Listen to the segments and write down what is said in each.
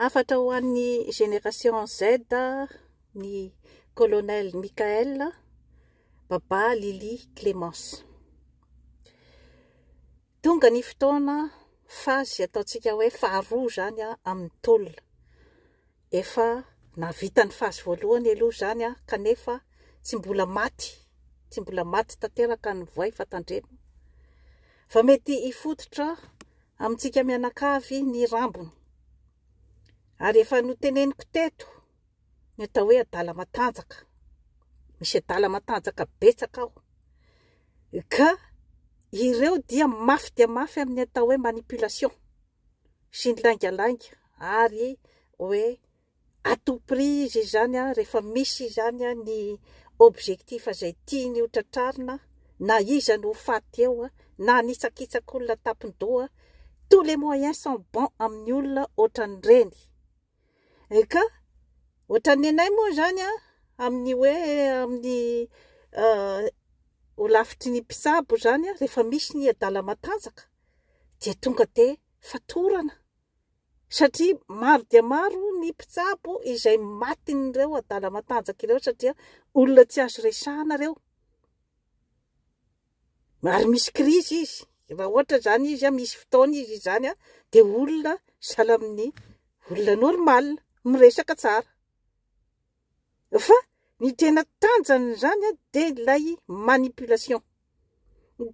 Hafatra ho an'ny génération Z ny colonel Michael, Baba Lily Clémence. Tonga ny fotoana phase ataontsika hoe faharoa izany amin'ny tolona. Efa nahavita ny phase voalohany aloha izany kanefa tsy mbola maty, tsy mbola maty tanteraka ny voay fa tandremo. Fa mety hifototra amintsika mianakavy ny rambony. Ary efa noteneniko teto ny atao hoe adala matanjaka. Misy adala matanjaka betsaka ao. Ka ireo dia mafy dia mafy amin'ny atao hoe manipulation sy ny laingalainga ary hoe à tout prix izy izany an, rehefa misy izany an ny objectif izay tiany ho tratrarina na iza no ho faty eo an, na hanitsakitsaka olona tampon-doha, tous les moyens sont bons amin'ny olona ohatran'ireny. Ka ohatran'ny anay moa izany an, amin'ny hoe amin'ny holafitry ny mpitsabo izany an, rehefa misy ny adala matanjaka dia tonga dia fatorana. Satria maro dia maro ny mpitsabo izay matin'ireo adala matanjaka ireo satria olona tsy azo resahana ireo. Ary misy krizy izy. Raha ohatra izany izy, misy fotoana izy izany, dia olona sahala amin'ny olona normal, miresaka tsara. Fa ny tena tanjany izany dia ilay manipulation.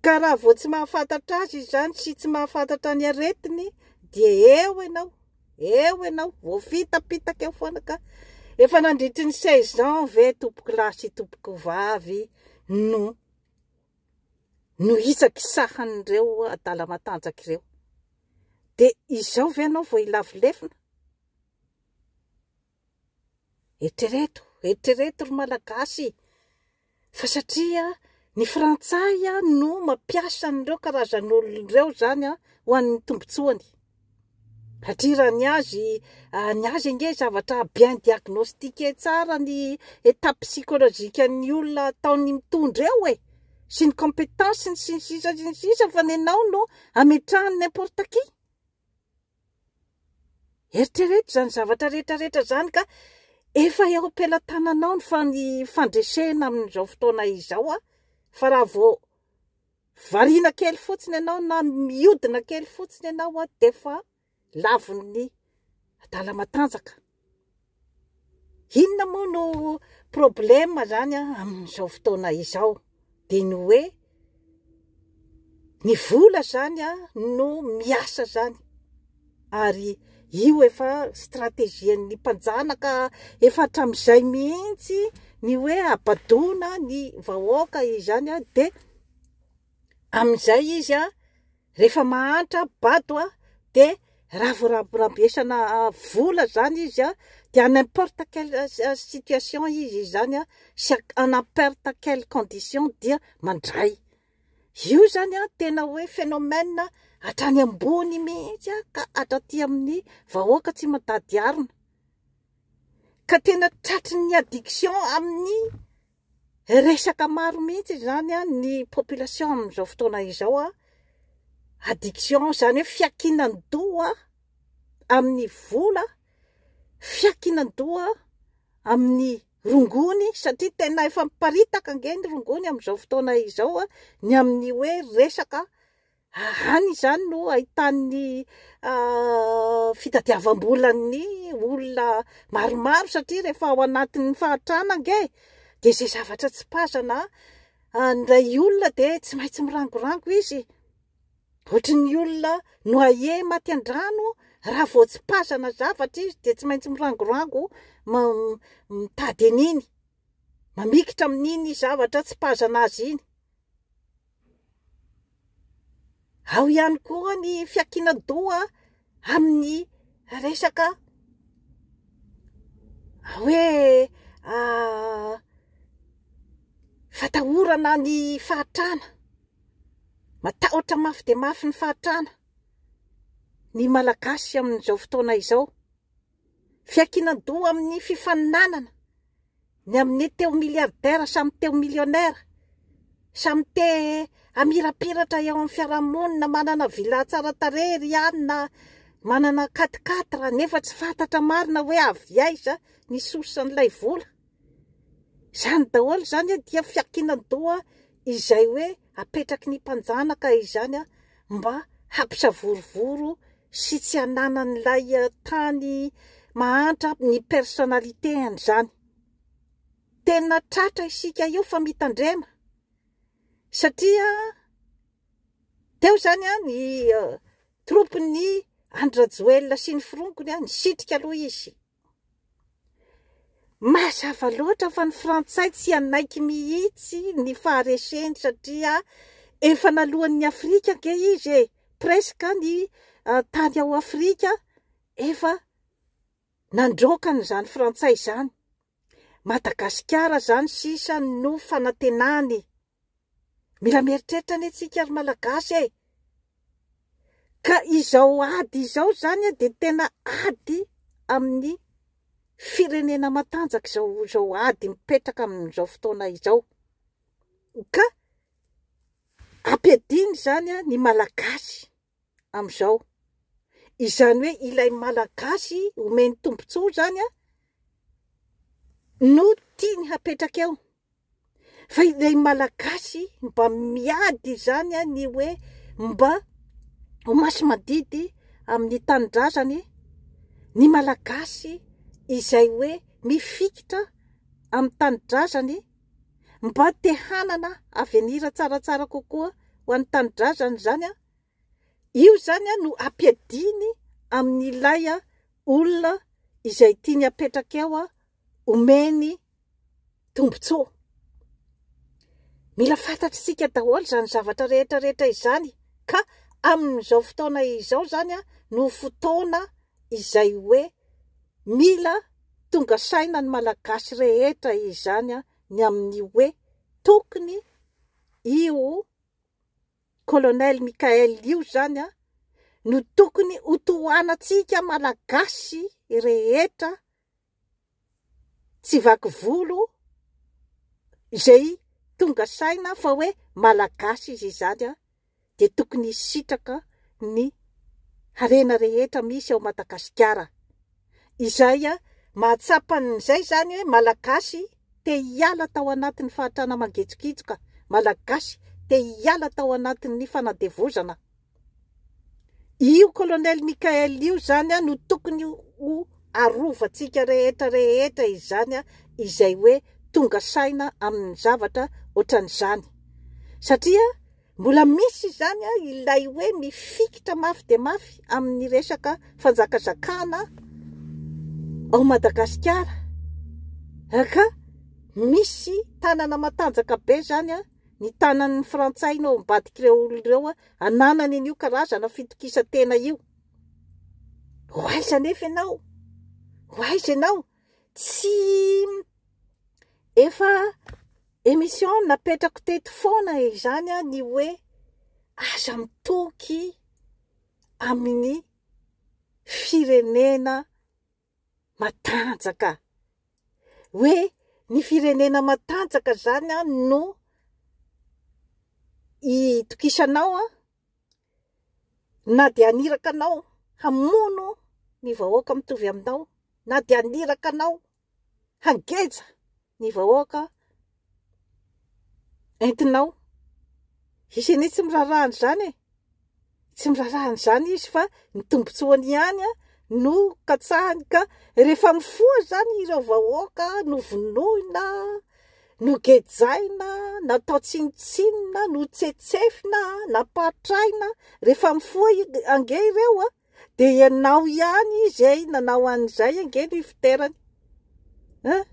Ka raha vao tsy mahafantatra azy izany sy tsy mahafantatra ny aretiny dia eo ianao, eo ianao, voafitapitaka eo foana ka. Efa nandritry ny 16 ans ve tompokolahy sy tompokovavy no nohitsakisahan'ireo adala matanjaka ireo? Dia izao ve ianao vao hilavo lefona? Eritrereto, eritrereto ry Malagasy fa satria ny frantsay no mampiasa an'ireo karazan'olona ireo izany ho an'ny tombotsoany. Satria raha ny azy, ny azy ange zavatra bien diagnostiqué tsara ny état psychologique an'ny olona ataony mitondra eo e! Sy ny compétence-ny sy ny sisa sy ny sisa fa ny anao no ametrahany n'importe qui. Eritrereto izany zavatra rehetra rehetra izany ka efa eo am-pelatananao ny fa ny fandresena amin'izao fotoana izao a, fa raha vao variana kely fotsiny ianao na miodina kely fotsiny ianao a dia efa lavon'ny adala matanjaka. Inona moa no problème zany amin'izao fotoana izao? Dia ny hoe ny vola zany no miasa zany ary io efa stratégie-n'ny mpanjanaka efa hatramin'izay mihitsy ny hoe habadoana ny vahoaka izany dia amin'izay izy a rehefa mahantra bado a de raha vao rabirabesana vola zany izy a de à n'importe quelle situation izy izany a sy à n'importe quelle condition dia mandray io zany a tena hoe phénomène hatrany ambony mihitsy a ka hatraty amin'ny vahoaka tsy mitady arina ka tena tratry ny addiction amin'ny Resaka maro mihitsy izany ny population amin'izao fotoana izao a, addiction izany hoe fiankinan-doha amin'ny vola, fiankinan-doha amin'ny rongony satria tena efa miparitaka ange ny rongony amin'izao fotoana izao a, ny amin'ny hoe resaka Any izany no ahitan'ny fitadiavam-bolan'ny olona maromaro satria rehefa ao anatin'ny fahantrana ange dia izay zavatra tsipazana an'ilay olona dia tsy maintsy mirangorango izy. Ohatry ny olona noyé maty an-drano, raha vao tsipazana zavatra izy dia tsy maintsy mirangorango mitady an'iny, mamikitra amin'iny zavatra tsipazana azy iny. Ao ihany koa ny fiankinan-doha amin'ny resaka hoe fatahorana ny fahatrana, matahotra mafy dia mafy ny fahatrana ny Malagasy amin'izao fotoana izao. Fiankinan-doha amin'ny fifaninanana, ny amin'ny te ho milliardaire samy te ho millionnaire, samy te hamirapiratra eo amin'ny fiarahamonina, manana villa tsara tarehy ry anona, manana quatre quatre nefa tsy fantatra marina hoe avy aiza ny source an'ilay vola. Izany daholo izany dia fiankinan-doha izay hoe apetraky ny mpanjanaka izany mba hampisavorovoro sy tsy hananan'ilay tany mahantra ny personnalité an'izany. Tena tratra isika io fa mitandrema satria teo izany ny troupe-n'ny Andry Rajoelina sy ny fironkony nisitrika aloha izy. Mazava loatra fa ny frantsay tsy hanaiky mihitsy ny fahareseny satria efa naloan'ny Afrika ange izy e, presque ny tany ao Afrika efa nandroaka an'izany frantsay izany. Madagasikara izany sisa no fanantenany. Mila mieritreritra anie tsika ry Malagasy e! Ka izao ady izao izany dia tena ady amin'ny firenena matanjaka izao izao ady mipetraka amin'izao fotoana izao. Ka ampiadiana izany ny Malagasy amin'izao. Izany hoe ilay Malagasy omeny tombontsoa izany no tiany hapetraka eo. Fa ilay Malagasy mba miady izany ny hoe mba ho masi-mandidy amin'ny tanindrazany, ny Malagasy izay hoe mifikitra amin'ny tanindrazany, mba te hanana avenir tsaratsara kokoa ho an'ny tanindrazany izany, io izany no ampiadiany amin'ilay olona izay tiany hapetraka eo omeny tombontsoa. Mila fantatr'isika daholo izany zavatra rehetra rehetra izany ka amin'izao fotoana izao izany no fotoana izay hoe mila tonga saina ny Malagasy rehetra izany ny amin'ny hoe tokony io Colonel Mickaël io izany no tokony ho tohanantsika Malagasy rehetra tsy vaky volo izay tonga saina fa hoe Malagasy izy izany dia tokony hisitraka ny harena rehetra misy ao Madagasikara. Izay mahatsapa an'izay izany hoe Malagasy te hiala tao anatin'ny fahantrana mangitsokitsoka, Malagasy te hiala tao anatin'ny fanandevozana. Io Colonel Mickaël io izany no tokony ho arovantsika rehetra rehetra izany izay hoe tonga saina amin'ny zavatra ohatran'izany. Satria mbola misy izany ilay hoe mifikitra mafy dia mafy amin'ny resaka fanjakazakana ao Madagasikara. Ka misy tanana matanjaka be izany ny tanan'ny frantsay no ao ambadik'ireo olona ireo ananany an'io karazana fitokisan-tena io. Ho aiza anefa ianao? Ho aiza ianao? Tsy efa émission napetrako teto foana izany ny hoe aza mitoky amin'ny firenena matanjaka. Hoe ny firenena matanjaka zany an no itokisanao an, na dia haniraka anao hamono ny vahoaka mitovy aminao, na dia haniraka anao hangeja ny vahoaka entinao. Izy anie tsy miraharaha an'izany e. Tsy miraharaha an'izany izy fa ny tombontsoany ihany no katsahiny ka rehefa mifoha izany ireo vahoaka novonoina, nogejaina, natao tsinontsinona, notsetsefina, nampahatraina, rehefa mifoha ange ireo Dia ianao ihany izay nanao an'izay ange no ifoterany. Hein?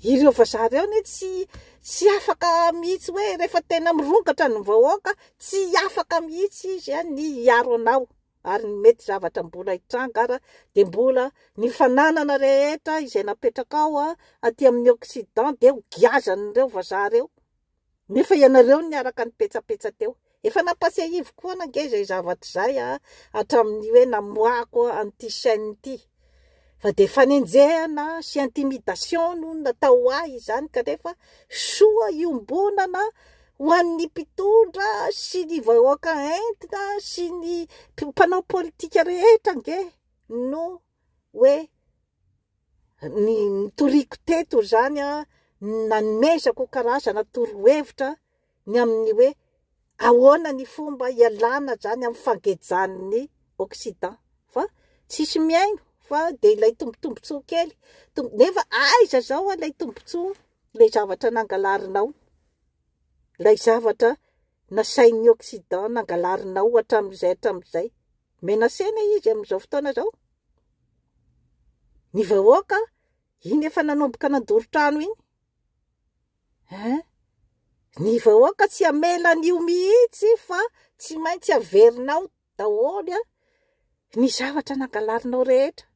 Ireo vazaha ireo anie tsy tsy afaka mihitsy hoe rehefa tena mirongatra ny vahoaka, tsy afaka mihitsy izy ny hiaro anao. Ary ny mety zavatra mbola hitranga ara dia mbola ny fananana rehetra izay napetrakao aty amin'ny Occident dia ho giazan'ireo vazaha ireo. Nefa ianareo niaraka nipetsapetsa teo. Efa nampatsiahiviko foana ange izay zavatra izay a, hatramin'ny hoe namoahako an'ity chaîne ity. Fa dia fanenjehana sy intimidation no natao ahy izany kanefa soa iombonana Ho an'ny mpitondra sy ny vahoaka entina sy ny mpanao politika rehetra ange no hoe ny nitoriako teto izany an, nanomezako karazana torohevitra ny amin'ny hoe ahoana ny fomba hialana izany amin'ny fangejan'ny Occident fa tsisy mihaino fa dia ilay tombotombotsoa kely, nefa aiza izao ilay tombotsoa, ilay zavatra nangalarinao, ilay zavatra nasain'ny Occident nangalarinao hatramin'izay hatramin'izay. Menacena izy amin'izao fotoana izao. Ny vahoaka iny efa nanomboka nandoro trano iny. Hein? Ny vahoaka tsy hamela an'io mihitsy fa tsy maintsy averinao daholo ny zavatra nangalarinao rehetra.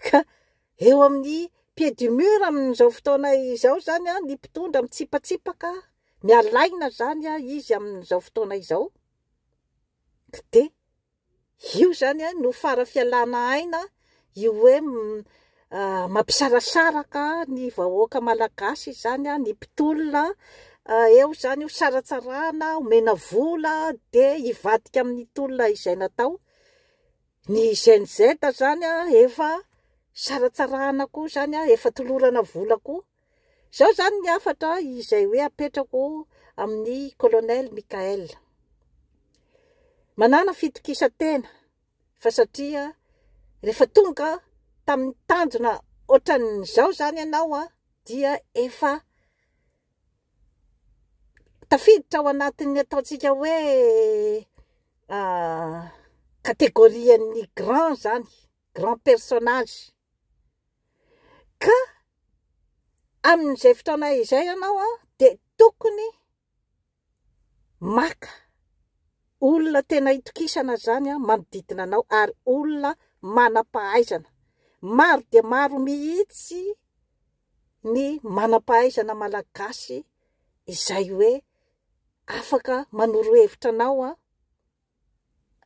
Ka eo amin'ny pied du mur amin'izao fotoana izao izany an, ny mpitondra mitsipatsipaka, mialaina izany an izy amin'izao fotoana izao. Dia io izany an no fara fialana aina, io hoe mampisarasaraka ny vahoaka malagasy izany an, ny mpitolona eo izany io saratsarahana, omena vola dia hivadika amin'ny tolona izay natao. Ny Gen Z zany a efa saratsarahana koa zany a, efa tolorana vola koa. Izao zany ny hafatra izay hoe apetrako amin'ny Colonel Mickaël. Manàna fitokisan-tena fa satria rehefa tonga tamin'ny tanjona ohatran'izao zany ianao a dia efa tafiditra ao anatin'ny ataontsika hoe catégorie-n'ny grand zany, grand personnage. Ka amin'izay fotoana izay ianao an, dia tokony maka olona tena itokisana zany an, manodidina anao ary olona manam-pahaizana. Maro dia maro mihitsy ny manam-pahaizana malagasy izay hoe afaka manoro hevitra anao an,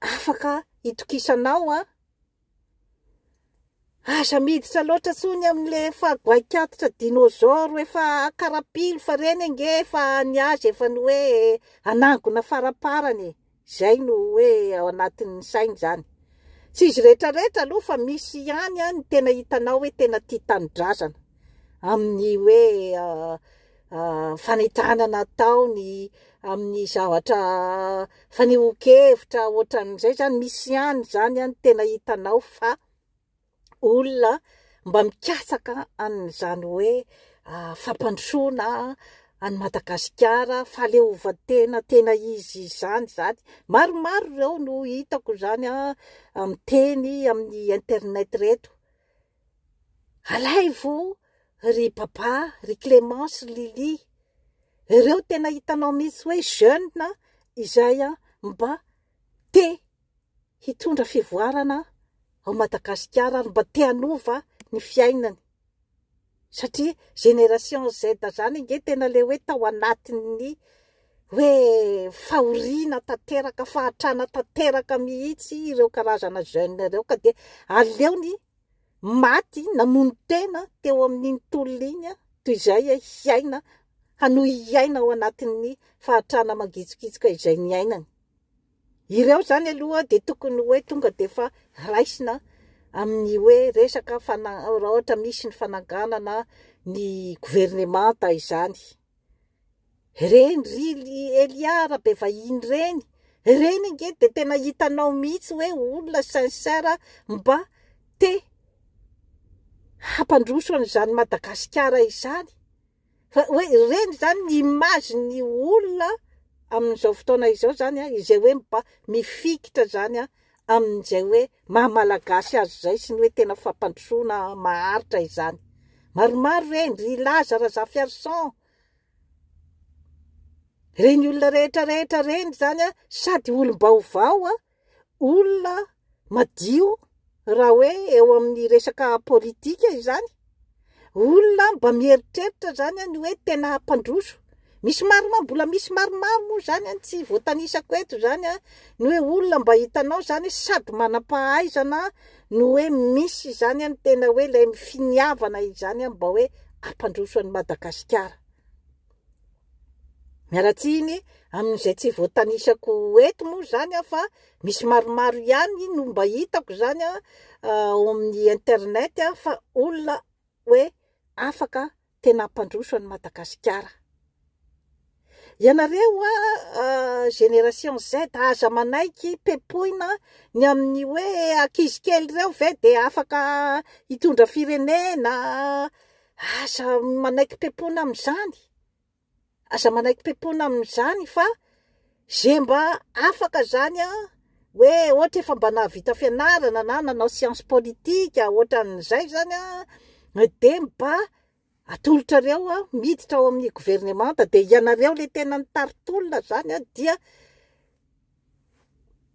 afaka itokisanao an. Aza miditra loatra intsony amin'ilay efa goaik'antitra dinôzôro efa karapilo fa ireny ange efa ny azy efa ny hoe hanangona faraparany e. Izay no hoe ao anatin'ny sainy izany. Tsy izy rehetra rehetra aloha fa misy ihany ny tena hitanao hoe tena tia tanindrazana. Amin'ny hoe fanentanana ataony, amin'ny zavatra fanehoan-kevitra ohatran'izay izany, misy ihany izany ny tena hitanao fa olona mba mikatsaka an'izany hoe fampandrosoana an'i Madagasikara, fahaleovantena tena izy izany izany. Maromaro ireo no hitako izany miteny amin'ny internet ireto. Alaivo ry Papa, ry Clémence, ry Lily, ireo tena hitanao mihitsy hoe jeune izay mba te hitondra fivoarana ao Madagasikara ary mba te hanova ny fiainany. Satria génération Z zany ange tena le hoe tao anatin'ny hoe fahoriana tanteraka, fahantrana tanteraka mihitsy ireo karazana jeune ireo ka dia aleony maty namono tena teo amin'iny tolona iny toy izay hiaina, hanohy hiaina ao anatin'ny fahantrana mangitsokitsoka izay niainany. Ireo izany aloha dia tokony hoe tonga dia efa raisina amin'ny hoe resaka fana- raha ohatra misy ny fananganana ny governemanta izany. Ireny ry Elia Rabevahiny ireny, ireny ange dia tena hitanao mihitsy hoe olona sincère mba te hampandroso an'izany Madagasikara izany. Fa hoe ireny izany ny image-n'ny olona amin'izao fotoana izao izany an, izay hoe mba mifikitra izany an, amin'izay hoe maha malagasy azy izay sy ny hoe tena fampandrosoana maharitra izany. Maromaro ireny, ry Laza Razafiarison, ireny olona rehetra rehetra ireny izany an, sady olom-baovao an, olona madio raha hoe eo amin'ny resaka politika izany, olona mba mieritreritra izany ny hoe tena hampandroso. Misy maromaro, mbola misy maromaro moa izany an, tsy voatanisako eto izany an, ny hoe olona mba hitanao izany hoe sady manam-pahaizana no hoe misy izany an, tena hoe ilay finiavana izany an, mba hoe hampandroso an'i Madagasikara. Miala tsiny amin'izay tsy voatanisako eto moa izany aho fa misy maromaro ihany no mba hitako izany ao amin'ny internet fa olona hoe afaka tena hampandroso an'i Madagasikara. Ianareo génération Z aza manaiky pepoina ny amin'ny hoe ankizy kely ireo ve dia afaka hitondra firenena, aza manaiky pepoina amin'izany. Aza manaiky pepona amin'izany fa ze mba afaka zany an, hoe ohatra efa mba nahavita fianarana na nanao science politique ohatran'izay zany an, de mba atolotrareo an, miditra ao amin'ny governemanta de ianareo le tena nitari-tolona zany an dia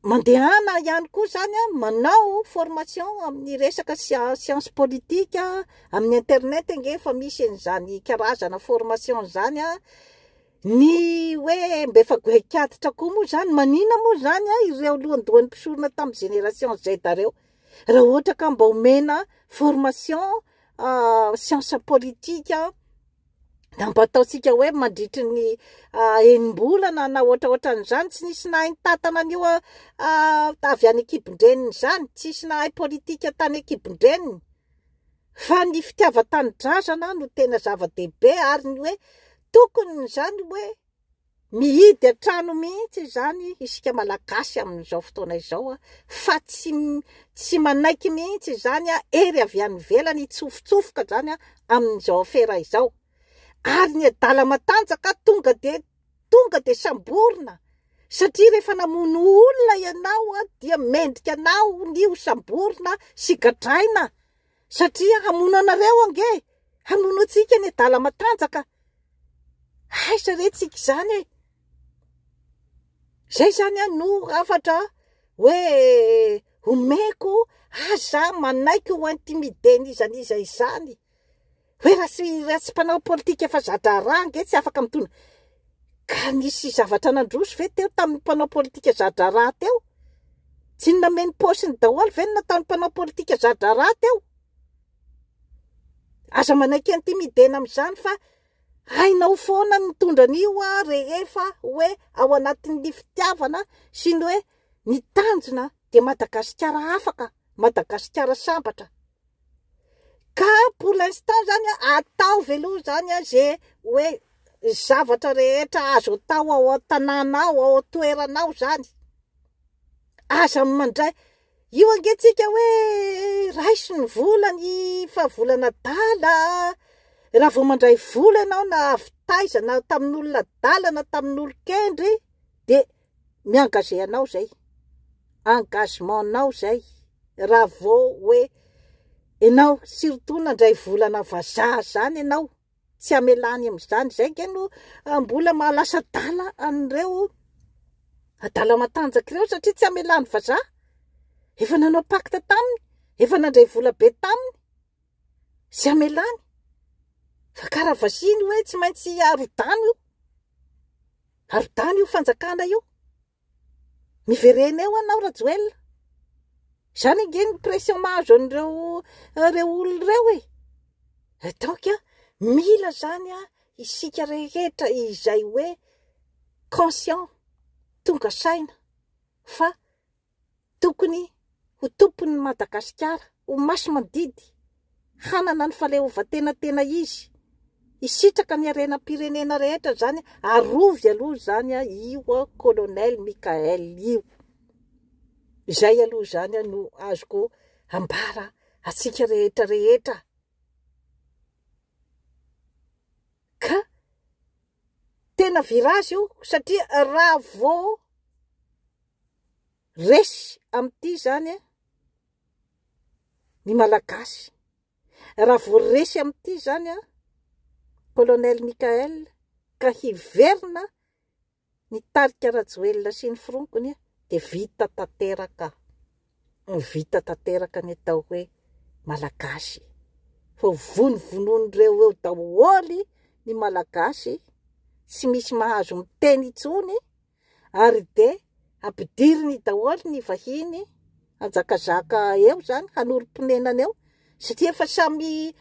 Mandehana ihany koa zany an, manao formation amin'ny resaka science politique, amin'ny internet ange efa misy an'izany karazana formation izany an, ny hoe mba efa goaik'antitra koa moa zany, manina moa zany an ireo lohandohan'ny mpisorona tamin'ny génération Z ireo, raha ohatra ka mba omena formation science politique Na mba ataontsika hoe mandritry ny enim-bolana na ohatraohatran'izany, tsy nisy nahay nitantana an'io avy any an-kibon-dreniny izany, tsisy nahay politika tany an-kibon-dreniny. Fa ny fitiavan-tanindrazana no tena zava-dehibe ary ny hoe tokony izany hoe Mihidy an-trano mihitsy izany isika Malagasy amin'izao fotoana izao fa tsy tsy manaiky mihitsy izany hery avy any ivelany hitsofotsofoka izany amin'izao afera izao. Ary ny adala matanjaka tonga dia tonga dia samborina satria rehefa namono olona ianao dia mendrika anao ny ho samborina sy gadraina satria hamono anareo ange, hamono antsika ny adala matanjaka. Aiza re tsika izany e? Zay zany an no hafatra hoe omeko aza manaiky ho intimidé n'iza n'iza izany. Hoe raha tsy raha tsy mpanao politika efa za-draharaha ange tsy afaka mitondra. Ka nisy zavatra nandroso ve teo tamin'ny mpanao politika za-draharaha teo? Tsy ny nameno paosiny daholo ve no nataon'ny mpanao politika za-draharaha teo? Aza manaiky intimidena amin'izany fa hainao foana ny mitondra an'io rehefa hoe ao anatin'ny fitiavana sy ny hoe ny tanjona dia Madagasikara afaka, Madagasikara sambatra. Ka pour l'instant zany ataovy aloha zany ze hoe zavatra rehetra azo atao ao an-tanàna ao, ao an-toerana ao zany. Aza mandray, io ange tsika hoe raiso ny volany fa volan'adala, raha vao mandray vola ianao na avy taiza na tamin'olona adala na tamin'olon-kendry de mi-engager anao zay, engagement-nao zay, raha vao hoe ianao surtout nandray volana vazaha zany ianao. tsy hamelany amin'izany, izay ange no mbola maha lasa adala an'ireo adala matanjaka ireo satria tsy hamelany vazaha, efa nanao pacte taminy, efa nandray vola be taminy, tsy hamelany, fa karaha vaziny hoe tsy maintsy arodano io, arodano io fanjakana io. Miverena eo anao Rajoelina. Izany ange ny pression mahazo an'ireo ireo olona ireo e. Donc mila izany isika rehetra izay hoe conscient, tonga saina fa Tokony ho tompon'i Madagasikara, ho masi-mandidy, hanana ny fahaleovantena tena izy, hisitraka ny harenam-pirenena rehetra izany, arovy aloha izany io Colonel Mickaël io. Izay aloha izany no azoko ambara antsika rehetra rehetra. Ka tena virage io satria raha vao Resy amin'ity izany ny Malagasy. Raha vao resy amin'ity izany Colonel Mickaël ka hiverina ny tarika Rajoelina sy ny fironkony dia vita tanteraka. Vita tanteraka ny atao hoe Malagasy. Fa vonovonoin'ireo eo daholo ny Malagasy, tsy misy mahazo miteny intsony. ary dia ampidiriny daholo ny vahiny hanjakazaka eo zany, hanorim-ponenana eo, satria efa samy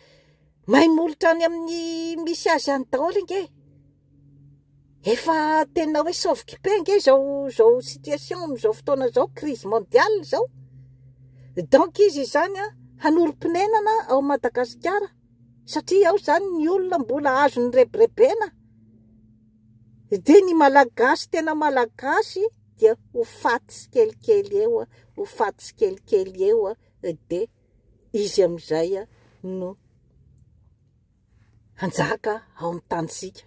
mahay molotra any amin'ny misy azy any daholo ange. Efa tena hoe sauve-qui-peut ange izao izao situation amin'izao fotoana izao, crise mondiale izao. Donc izy izany an, hanorim-ponenana ao Madagasikara satria ao izany ny olona mbola azony rebirebena. Dia ny Malagasy tena Malagasy dia ho faty tsikelikely eo, ho faty tsikelikely eo, dia izy amin'izay no hanjaka ao amin'ny tanintsika.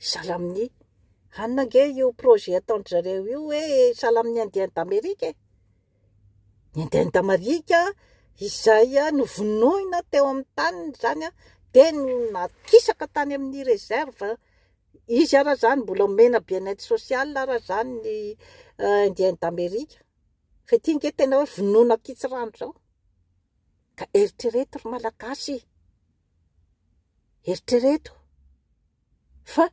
Sahala amin'ny anona ange io projet ataon-dry zareo io hoe sahala amin'ny Indien d'Amérique e. Ny Indien d'Amérique izay novonoina teo amin'ny taniny izany dia nakisaka tany amin'ny réserve. Izy ara izany mbola omena bien-être social ara izany ny Indien d'Amérique. Fa ity ange tena hoe vonoina an-kitsirano izao. Ka eritrereto ry Malagasy, eritrereto fa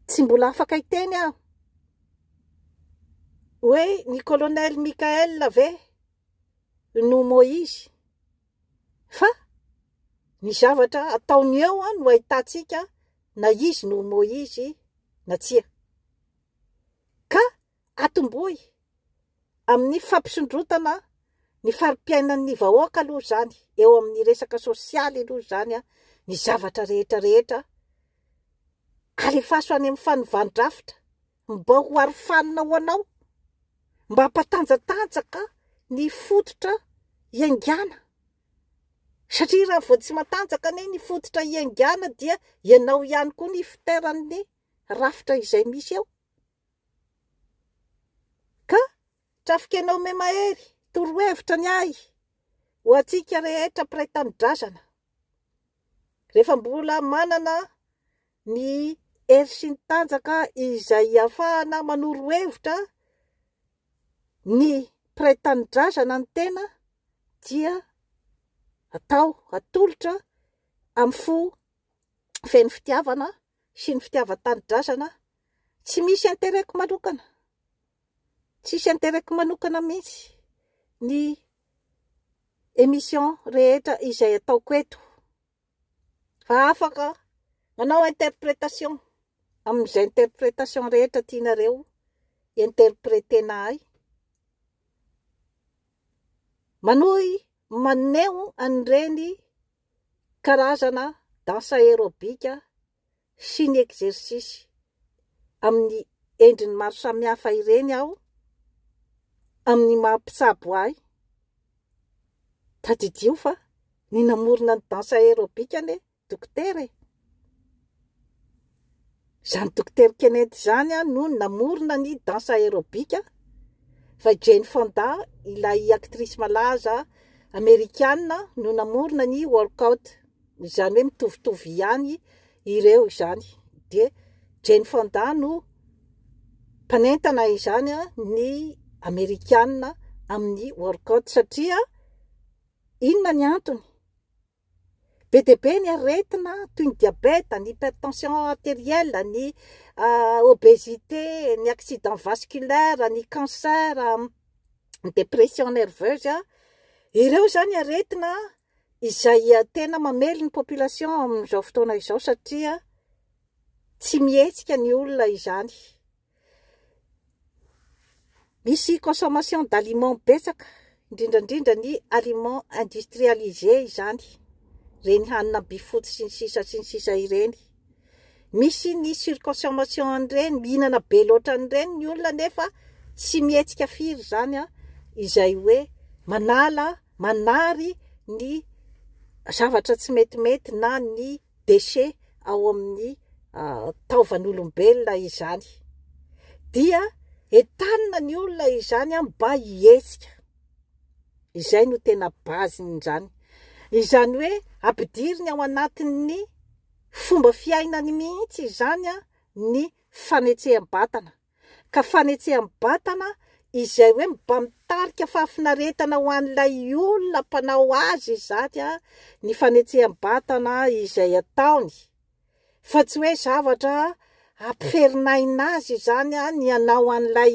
tsy mbola afaka hiteny aho hoe ny colonel Michael ve no Moïse fa ny zavatra ataony eo no ahitantsika na izy no Moïse na tsia. Ka atombohy amin'ny fampisondrotana ny fari-piainan'ny vahoaka aloha izany, eo amin'ny resaka sosialy aloha izany ny zavatra rehetra rehetra, alefaso any amin'ny fanovan-drafitra mba ho arofanina ho anao, mba hampatanjatanjaka ny fototra iaingàna. Satria raha vao tsy matanjaka anie ny fototra iaingàna dia ianao ihany koa ny fitaoran'ny rafitra izay misy eo. Ka trafikenao memahery, torohevitra ny ahy ho antsika rehetra mpiray tanindrazana. Rehefa mbola manana ny hery sy ny tanjaka izay ahafahana manoro hevitra ny mpiray tanindrazana ny tena dia atao, atolotra amin'ny fo feno fitiavana sy ny fitiavan-tanindrazana, tsy misy intérêt-ko manokana, tsisy intérêt-ko manokana mihitsy ny émission rehetra izay ataoko eto, fa afaka manao interprétation amin'izay interprétation rehetra tianareo interpréter-na ahy, manohy maneho an'ireny karazana danse aérobic sy ny exercice amin'ny endriny maro samihafa ireny aho amin'ny maha mpitsabo ahy. Tadidio fa ny namorona ny danse aérobic anie dokotera e. Izany dokotera Kennedy izany no namorona ny danse aérobic fa Jane Fonda ilay actrice malaza amerikana no namorona ny workout. Izany hoe mitovitovy ihany ireo izany. Dia Jane Fonda no mpanentana izany ny amerikana amin'ny workout satria inona ny antony? Be dia be ny aretina toy ny diabeta, ny hypertension artérielle, ny obésité, ny accident vasculaire, ny cancer, ny dépression nerveuse. Ireo izany aretina izay tena mamely ny population amin'izao fotoana izao satria tsy mihetsika ny olona izany. Misy consommation d'aliments betsaka, indrindra indrindra ny aliments industrialisés izany, ireny hanina bifotsy sy ny sisa sy ny sisa ireny. Misy ny surconsommation an'ireny, mihinana be loatra an'ireny ny olona nefa tsy mihetsika firy izany an, izay hoe manala, manary ny zavatra tsy metimety na ny déchets ao amin'ny taovan'olombelona izany. Dia entanina ny olona izany an mba hihetsika. Izay no tena base-n'izany. Izany hoe ampidiriny ao anatin'ny fomba fiainany mihitsy izany ny fanetseham-batana. Ka fanetseham-batana izay hoe mba mitarika fahafinaretana ho an'ilay olona mpanao azy izany ny fanetseham-batana izay ataony. Fa tsy hoe zavatra hampiferinaina azy izany ny hanao an'ilay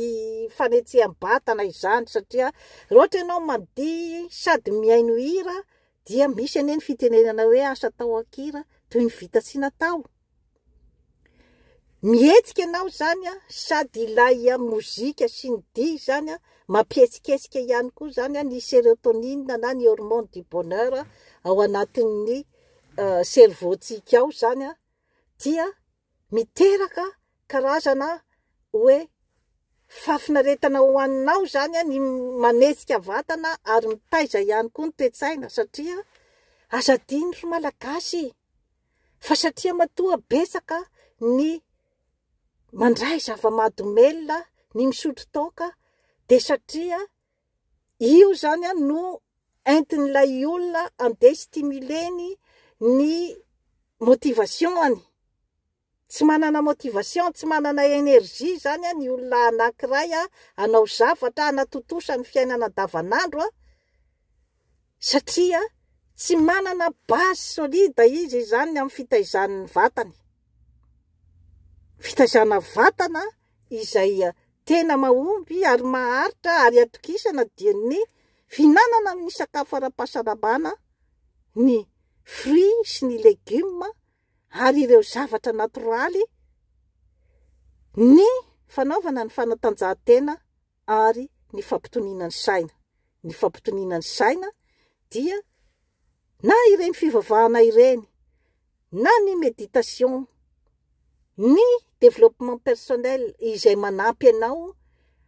fanetseham-batana izany satria raha ohatra ianao mandihy sady mihaino hira dia misy anie ny fitenenana hoe asa atao an-kira toy ny vita tsy natao. Mihetsika ianao izany an, sady ilay mozika sy ny dihy izany an, mampihetsiketsika ihany koa izany an, ny sérotonine na ny hormone du bonheur ao anatin'ny cerveau-tsika ao izany an, dia miteraka karazana hoe fahafinaretana ho anao izany an, ny manetsika vatana ary mitaiza ihany koa ny toe-tsaina satria aza adino ry Malagasy Fa satria matoa betsaka ny mandray zava-mahadomelina, ny misotro toaka, dia satria io izany no entin'ilay olona andeha stimuler-ny ny motivation-ny. Tsy manana motivation, tsy manana énergie izany ny olona anankiray hanao zavatra, hanatontosa ny fiainana andavanandro satria tsy manana base solide izy izany amin'ny fitaizany ny vatany. Fitaizana vatana izay tena mahomby ary maharitra ary atokisana dia ny fihinanana ny sakafo ara-pahasalamana, ny fruits sy ny legioma ary ireo zavatra natoraly, ny fanaovana ny fanatanjahantena ary ny fampitoniana ny saina. Ny fampitoniana ny saina dia na ireny fivavahana ireny, na ny méditation, ny développement personnel izay manampy anao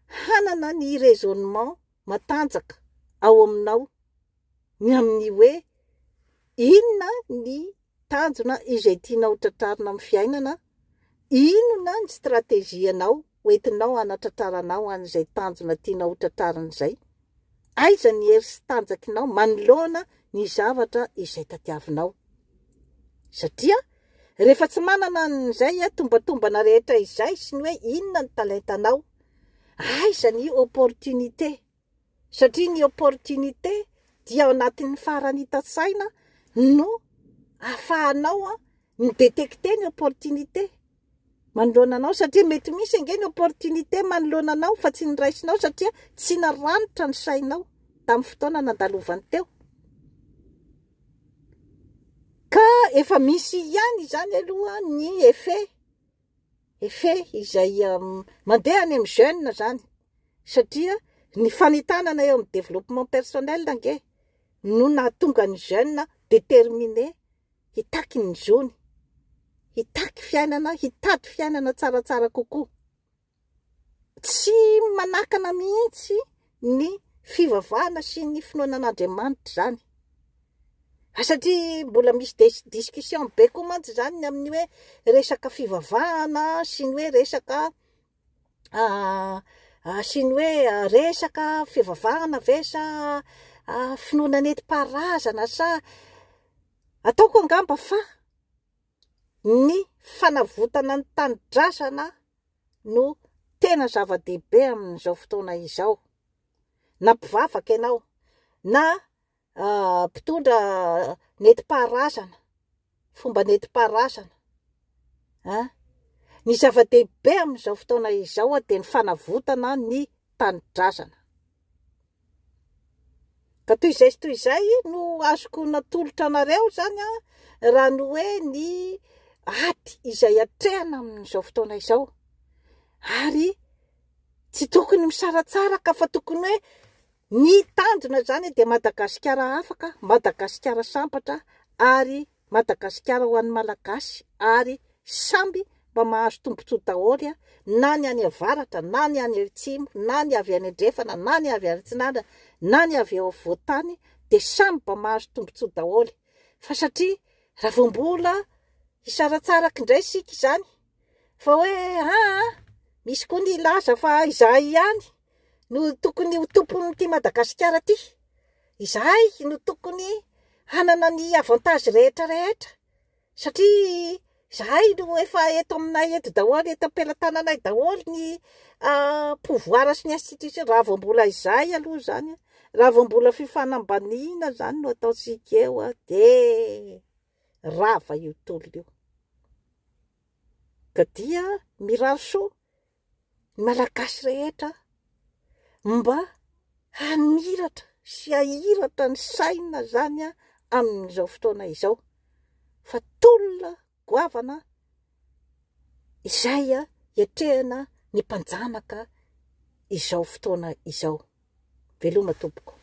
hanana ny raisonnement matanjaka ao aminao ny amin'ny hoe inona ny tanjona izay tianao tratrarina amin'ny fiainana, inona ny stratégie-nao hoentinao hanatratraranao an'izay tanjona tianao hotratrarina izay, aiza ny hery sy tanjakinao manoloana ny zavatra izay tadiavinao. Satria rehefa tsy manana an'izay tombatombana rehetra izay sy ny hoe inona ny talentanao, aiza ny opportunité Satria ny opportunité dia ao anatin'ny faharanitan-tsaina no ahafahanao mi-detecter ny opportunité manoloana anao, satria mety misy ange ny opportunité manoloana anao fa tsy niraisinao satria tsy naranitra ny sainao tamin'ny fotoana nandalovany teo. Ka efa misy ihany izany aloha ny effet, effet izay mandeha any amin'ny jeune izany. Satria ny fanentanana eo amin'ny développement personnel ange no nahatonga ny jeune déterminé hitaky ny zony, hitaky fiainana, hitady fiainana tsaratsara kokoa. Tsy manakana mihitsy ny fivavahana sy ny finoana an'Andriamanitra izany. Fa satria mbola misy discussion be koa mantsy izany ny amin'ny hoe resaka fivavahana sy ny hoe resaka sy ny hoe resaka fivavahana ve sa finoana nentim-paharazana sa ataoko angamba fa ny fanavotana ny tanindrazana no tena zava-dehibe amin'izao fotoana izao. Na mpivavaka ianao na mpitondra nentim-paharazana, fomba nentim-paharazana an! Ny zava-dehibe amin'izao fotoana izao dia ny fanavotana ny tanindrazana. Ka toy izay sy toy izay no azoko natolotra anareo izany an, raha ny hoe ny ady izay atrehana amin'izao fotoana izao. Ary tsy tokony misaratsaraka fa tokony hoe Ny tanjona izany dia Madagasikara afaka, Madagasikara sambatra ary Madagasikara ho an'ny Malagasy ary samby mba mahazo tombontsoa daholo na ny any avaratra na ny any atsimo na ny avy any andrefana na ny avy any atsinanana na ny avy eo afovoan-tany dia samy mba mahazo tombontsoa daholo fa satria raha vao mbola hisaratsaraka indray isika izany fa hoe aa misy koa ny hilaza fa izahay ihany no tokony ho tompon'ity Madagasikara ity. Izahay no tokony hanana ny avantage rehetra rehetra satria izahay no efa eto aminay eto daholo, eto am-pelatananay daholo ny pouvoir sy ny institution. Raha vao mbola izay aloha izany, raha vao mbola fifanambaniana izany no ataontsika eo dia rava io tolona io. Ka dia mirary soa ny Malagasy rehetra mba hamiratra sy hahiratra ny saina izany amin'izao fotoana izao fa tolona goavana izay iatrehana ny mpanjanaka izao fotoana izao. Veloma tompoko.